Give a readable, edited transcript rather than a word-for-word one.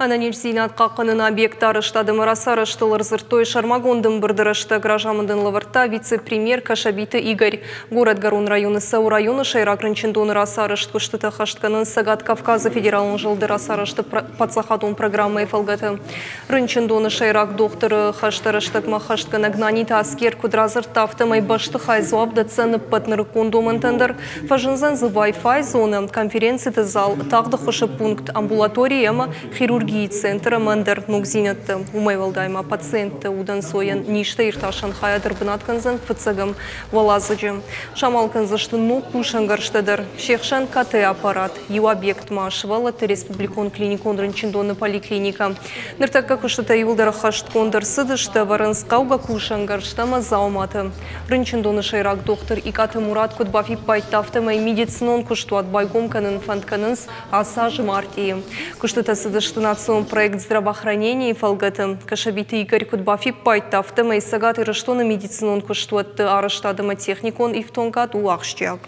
Ӕнӕниздзинад хъахъхъӕныны объектты арӕзтад ӕмӕ рацарӕзтыл ӕрдзырдтой сӕрмагонд ӕмбырды рӕстӕг. Разамынд ын лӕвӕрдта вице-премьер Кӕсӕбиты Игорь. Горӕтгӕрон районы цӕуы районы сӕйраг рынчындоны рацарӕзт. Куыстытӕ ӕххӕст кӕнынц Цӕгат Кавказы федералон зылды рацарӕзты паддзахадон программӕйы фӕлгӕты. Рынчындоны сӕйраг дохтыры хӕстӕ рӕстӕгмӕ ӕххӕстгӕнӕг Наниты Аскер куыд радзырдта, афтӕмӕй бӕстыхай дзуапп дӕтдзӕн ӕппӕт нырыккон домӕнтӕн дӕр. Фӕзындзӕн дзы Wi-Fi зонӕ, конференциты зал, тагъд ӕххуысы пункт, амбулатори ӕмӕ хирургийы центр ӕмӕ ӕндӕр ногдзинӕдтӕ. Уымӕй уӕлдай ма пациентты удӕнцойӕн низтӕ иртасӕн хайад ӕрбынат кӕндзӕн фыццӕгӕм уӕладзыджы. Самал кӕндзысты ног кусӕнгӕрзтӕ дӕр. Се хсӕн КТ-аппарат, иу объект ма сывӕллӕтты республикон клиникон рынчындоны поликлиникӕ. Ныртӕккӕ куыстытӕ иууылдӕр ӕххӕстгонд ӕрцыдысты, ӕвӕрынц хъӕугӕ кусӕнгӕрзтӕ ӕмӕ дзауматӕ. Рынчындоны сӕйраг дохтыр Икъаты Мурат куыд бафиппайдта, афтӕмӕй медицинон куыстуат байгом кӕнын фӕнд кӕнынц ацы азы мартъийы. Куыстытӕ цыдысты национ проект «Здравоохранение» фӕлгӕты. Кӕсӕбиты Игорь куыд бафиппайдта, афтӕмӕй Цӕгат Ирыстоны медицинон куыстуӕтты арӕзтад ӕмӕ техникон ифтонгад у ахсджиаг.